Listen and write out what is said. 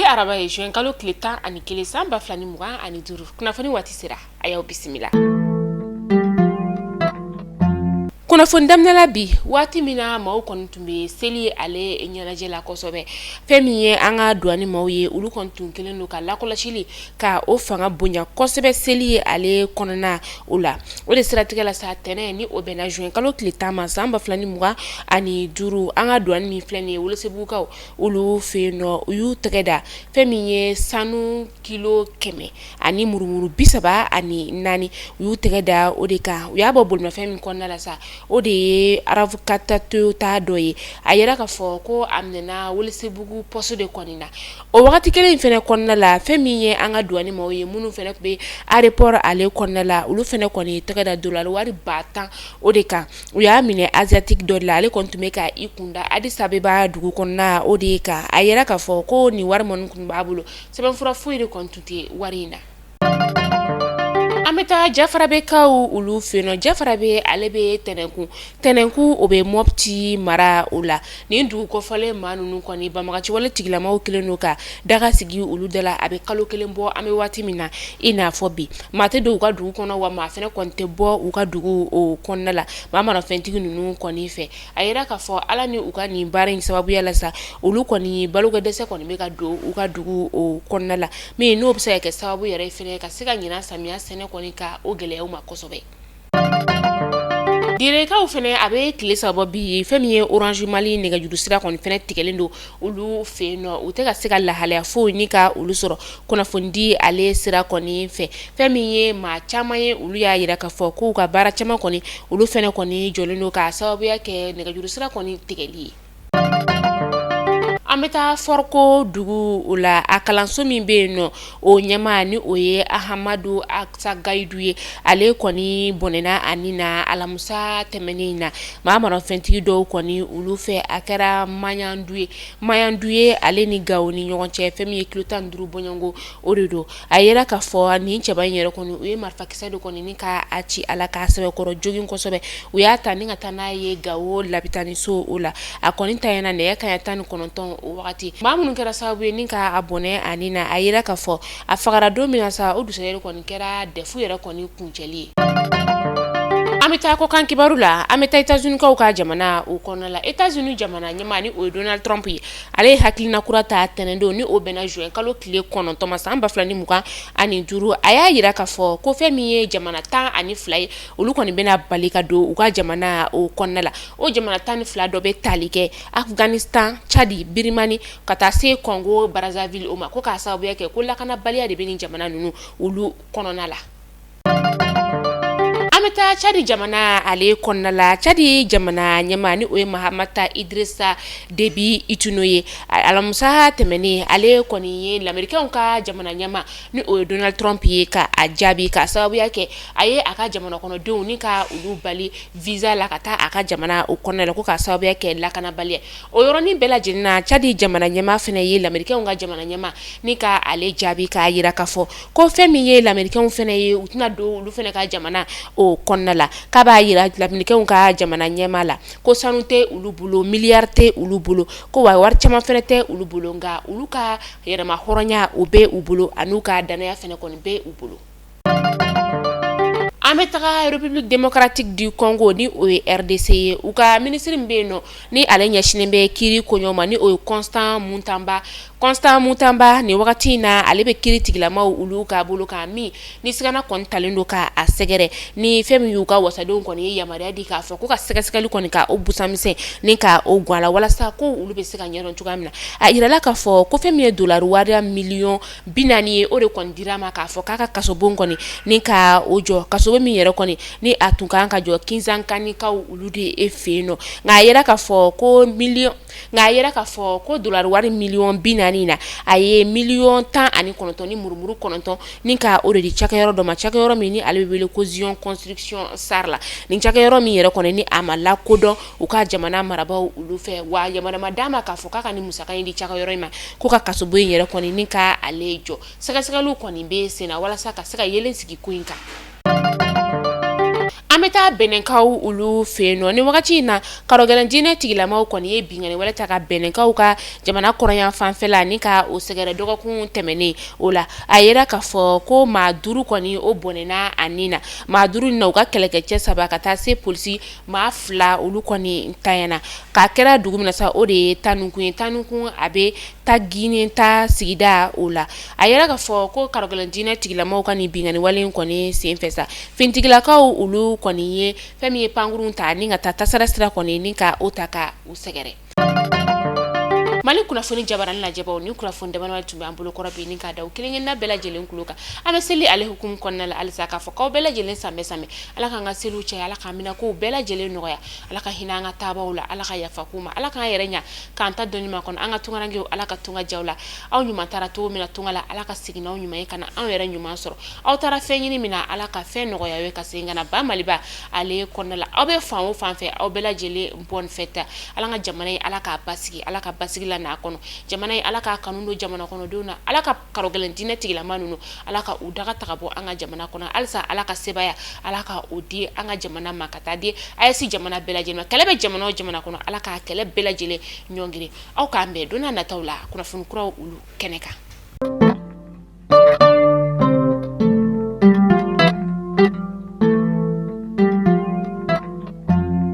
Araba ye, juin kalo tile 11 san 2025, kunnafoni waati sera, a y'aw bisimila. Kunnafoni daminɛ la bi, waati min na maaw kɔni tun bɛ seli ale ɲɛnajɛ la kosɛbɛ, fɛn min ye an ka douane maaw ye, olu kɔni tun kɛlen don ka lakɔlɔsili ka o fanga bonya kosɛbɛ seli ye ale kɔnɔna o la. O de siratigɛ la sa, tɛnɛn ni o bɛnna juin kalo tile 10 ma san 2025, an ka douane min filɛ nin ye Welesebugukaw olu fɛ yen nɔ, u y'u tɛgɛ da fɛn min ye sanu kilo 100 ani murumuru 34, u y'u tɛgɛ da o de kan. U y'a bɔ bolimafɛn min kɔnɔna la sa, o de ye RAV4 Toyota dɔ ye. A yira k'a fɔ ko a minɛna Welesebugu poste de kɔni na. O wagati kelen in fana kɔnɔna la, fɛn min ye an ka douane maaw ye minnu fana tun bɛ aéroport ale kɔnɔna la, olu fana kɔni tɛgɛ da dolari wari 10 000 o de kan. U y'a minɛ Asiatique dɔ de la, ale kɔni tun bɛ ka i kunda Addis Abeba dugu kɔnɔna o de kan. A yira k'a fɔ ko nin wari minnu tun b'a bolo, sɛbɛnfura foyi de kɔni tun tɛ wari in na. An bɛ taa Jafarabɛkaw olu fɛ yen nɔ. Jafarabe, ale bɛ Tɛnɛnkun. Tɛnɛnkun, o bɛ Mɔpti mara o la. Nin dugu kofɔlen maa ninnu kɔni, banbaganciwale tigilamaw kɛlen don ka daga sigi olu da la, a bɛ kalo kelen bɔ an bɛ waati min na i n'a fɔ bi. Maa tɛ don u ka dugu kɔnɔ, wa maa fana kɔni tɛ bɔ u ka dugu o kɔnɔna la maa marafɛntigi ninnu kɔni fɛ. A yira k'a fɔ Ala ni u ka nin baara in sababuya la sa, olu kɔni baloko dɛsɛ kɔni bɛ ka don u ka dugu o kɔnɔna la, min n'o bɛ se ka kɛ sababu yɛrɛ fana ka se ka ɲinan samiya sɛnɛ kɔni ka o gɛlɛya u ma kosɛbɛ. Direkaw fana, a bɛ tile 3 bi, fɛn min ye Orange Mali nɛgɛjuru sira kɔni fana tigɛlen don olu fɛ yen nɔ. U tɛ ka se ka lahalaya foyi ni ka olu sɔrɔ kunnafonidi ale sira kɔni fɛ. Fɛn min ye maa caman ye, olu y'a jira k'a fɔ k'u ka baara caman kɔni, olu fana kɔni jɔlen don k'a sababuya kɛ nɛgɛjuru sira kɔni tigɛli ye. An bɛ taa Fɔriko dugu o la. A kalanso min bɛ yen nɔ, o ɲɛmaa ni o ye Ahamadu Asagayidu ye, ale kɔni bɔnɛna a ni na alamisa tɛmɛnen in na maa marafɛntigi dɔw kɔni olu fɛ. A kɛra Maɲandu ye. Maɲandu ye, ale ni Gawo ni ɲɔgɔn cɛ, fɛn min ye kilo 15 bɔɲɔgɔnko o de don. A yira k'a fɔ nin cɛba in yɛrɛ kɔni, u ye marifakisɛ de kɔni ni ka a ci a la k'a sɛbɛkɔrɔ jogin kosɛbɛ. U y'a ta ni ka taa n'a ye Gawo labitaniso o la. A kɔni tanyana nɛgɛ kanɲɛ 19 o wagati. Maa minnu kɛra sababu ye ni ka a bɔnɛ a ni na, a yira k'a fɔ a fagara don min na sa, o dugusajɛ kɔni kɛra dɛfu yɛrɛ kɔni kuncɛli ye. An bɛ taa kɔkan kibaru la. An bɛ taa États-Unis kaw ka jamana o kɔnɔna la. États-Unis jamana ɲɛmaa ni o ye Donald Trump ye, ale ye hakilina kura ta tɛnɛndon ni o bɛnna juin kalo tile 9 ma san 2025. A y'a jira k'a fɔ ko fɛn min ye jamana 12 ye, olu kɔni bɛna bali ka don u ka jamana o kɔnɔna la. O jamana 12 dɔ bɛ tali kɛ Afghanistan, Tchad, Birmanie, ka taa se Congo Brazzaville o ma, ko k'a sababuya kɛ ko lakanabaliya de bɛ nin jamana ninnu olu kɔnɔna la. An bɛ taa Tchad jamana ale kɔnɔna la. Tchad jamana ɲɛmaa ni o ye Mahamat Idrissa Déby Itno ye, alamisa tɛmɛnen, ale kɔni ye lamerikɛnw ka jamana ɲɛmaa ni o ye Donald Trump ye ka a jaabi, k'a sababuya kɛ a ye a ka jamana kɔnɔdenw ni ka olu bali visa la ka taa a ka jamana o kɔnɔna la, ko k'a sababuya kɛ lakanabaliya. O yɔrɔnin bɛɛ lajɛlen na, Tchad jamana ɲɛmaa fana ye lamerikɛnw ka jamana ɲɛmaa ni ka ale jaabi, k'a jira k'a fɔ ko fɛn min ye lamerikɛnw fana ye, u tɛna don olu fana ka jamana o kɔnɔna la. K'a b'a jira lamerikɛnw ka jamana ɲɛmaa la ko sanu tɛ olu bolo, miliyari tɛ olu bolo, ko wa wari caman fana tɛ olu bolo, nka olu ka yɛrɛma hɔrɔnya o bɛ u bolo, an'u ka danaya fana kɔni bɛ u bolo. An bɛ taga République démocratique du Congo ni o ye RDC ye. U ka minisiri min bɛ yen nɔ ni ale ɲɛsinnen bɛ kiiri koɲɔ ma, ni o ye Constant Mutamba. Constant Mutamba, nin wagati in na, ale bɛ kiiri tigilamaw olu ka bolo kan, min ni sigana kɔni talen don ka a sɛgɛrɛ ni fɛn min y'u ka wasadenw kɔni ye yamaruya di k'a fɔ ko ka sɛgɛsɛgɛli kɔni ka o busamisɛn ni ka o gan a la, walasa ko olu bɛ se ka ɲɛdɔn cogoya min na. A yirala k'a fɔ ko fɛn min ye dolari wari miliyɔn 40 ye, o de kɔni dira a ma k'a fɔ k'a ka kasobon kɔni ni ka o jɔ, kasobon min yɛrɛ kɔni ni a tun kan ka jɔ Kinsankanikaw olu de e fɛ yen nɔ. Nka a yira k'a fɔ ko miliyɔn nka a yira k'a fɔ ko dolari wari miliyɔn 40 na, a ye miliyɔn 19 ni murumuru 9 ni ka o de di cakɛyɔrɔ dɔ ma, cakɛyɔrɔ min ni ale bɛ wele ko Zion Construction SARL. Nin cakɛyɔrɔ min yɛrɛ kɔni ni a ma lakodɔn u ka jamana marabaaw olu fɛ, wa yamaruya ma d'a ma k'a fɔ k'a ka nin musaka in di cakɛyɔrɔ in ma ko ka kasobon in yɛrɛ kɔni ni ka ale jɔ. Sɛgɛsɛgɛliw kɔni bɛ sen na walasa ka se ka yelen sigi ko in kan. An bɛ An bɛ taa Bɛnɛnkaw olu fɛ yen nɔ. Ni wagati in na, karɔgɛlɛn diinɛ tigilamaw kɔni ye binkanni wɛrɛ ta ka Bɛnɛnkaw ka jamana kɔrɔnya fanfɛla ni ka o sɛgɛrɛ dɔgɔkun tɛmɛnen. O la, a yera k'a fɔ ko maa 5 kɔni o bɔnɛna a ni na. Maa 5 in na, u ka kɛlɛkɛcɛ 3 ka taa se polisi maa 2 olu kɔni ntanyana. K'a kɛra dugu min na sa, o de ye Tanukun ye. Tanukun a bɛ Tagine ta sigida o la. A yera k'a fɔ ko karɔgɛlɛn diinɛ tigilamaw ka nin binkanni wale in kɔni senfɛ sa, finitigilakaw olu kɔni ye fɛn min ye pankurun ta ni ka taa tasara sira kɔni ni ka o ta ka u sɛgɛrɛ. Mali kunnafoni jabarani lajɛbaw, ni kunnafoni damadama tun bɛ an bolo kɔrɔ bi ni k'a da aw kelenkelenna bɛɛ lajɛlen tulo kan. An bɛ seli ale hukumu kɔnɔna la halisa k'a fɔ k'aw bɛɛ lajɛlen sanbɛ sanbɛ. Ala k'an ka seliw caya, Ala k'an minɛkow bɛɛ lajɛlen nɔgɔya, Ala ka hinɛ an ka taabaw la, Ala ka yafa k'u ma, Ala k'an yɛrɛ ɲa k'an ta dɔnni makɔnɔ, an ka tunkarankew Ala ka tunga diya u la. Aw ɲuman taara cogo min na tunga la, Ala ka segin n'aw ɲuman ye ka na anw yɛrɛ ɲuman sɔrɔ. Aw taara fɛn ɲini min na, Ala ka fɛn nɔgɔya aw ye ka segin ka na ba Maliba ale kɔnɔna la. Aw bɛ fan o fan fɛ, aw bɛɛ lajɛlen bonne fête. Ala ka jamana in, Ala k'a basigi, Ala ka basigi lana a kɔnɔ. Jamana in, Ala k'a kanu don jamana kɔnɔdenw na. Ala ka karɔgɛlɛn diinɛ tigilama ninnu, Ala ka u daga ta ka bɔ an ka jamana kɔnɔ. Halisa Ala ka sebaaya, Ala ka o di an ka jamana ma ka taa di AES jamana bɛɛ lajɛlen ma. Kɛlɛ bɛ jamana o jamana kɔnɔ, Ala k'a kɛlɛ bɛɛ lajɛlen ɲɔngiri. Aw k'an bɛn don n'a nataw la kunnafoni kuraw olu kɛnɛ kan.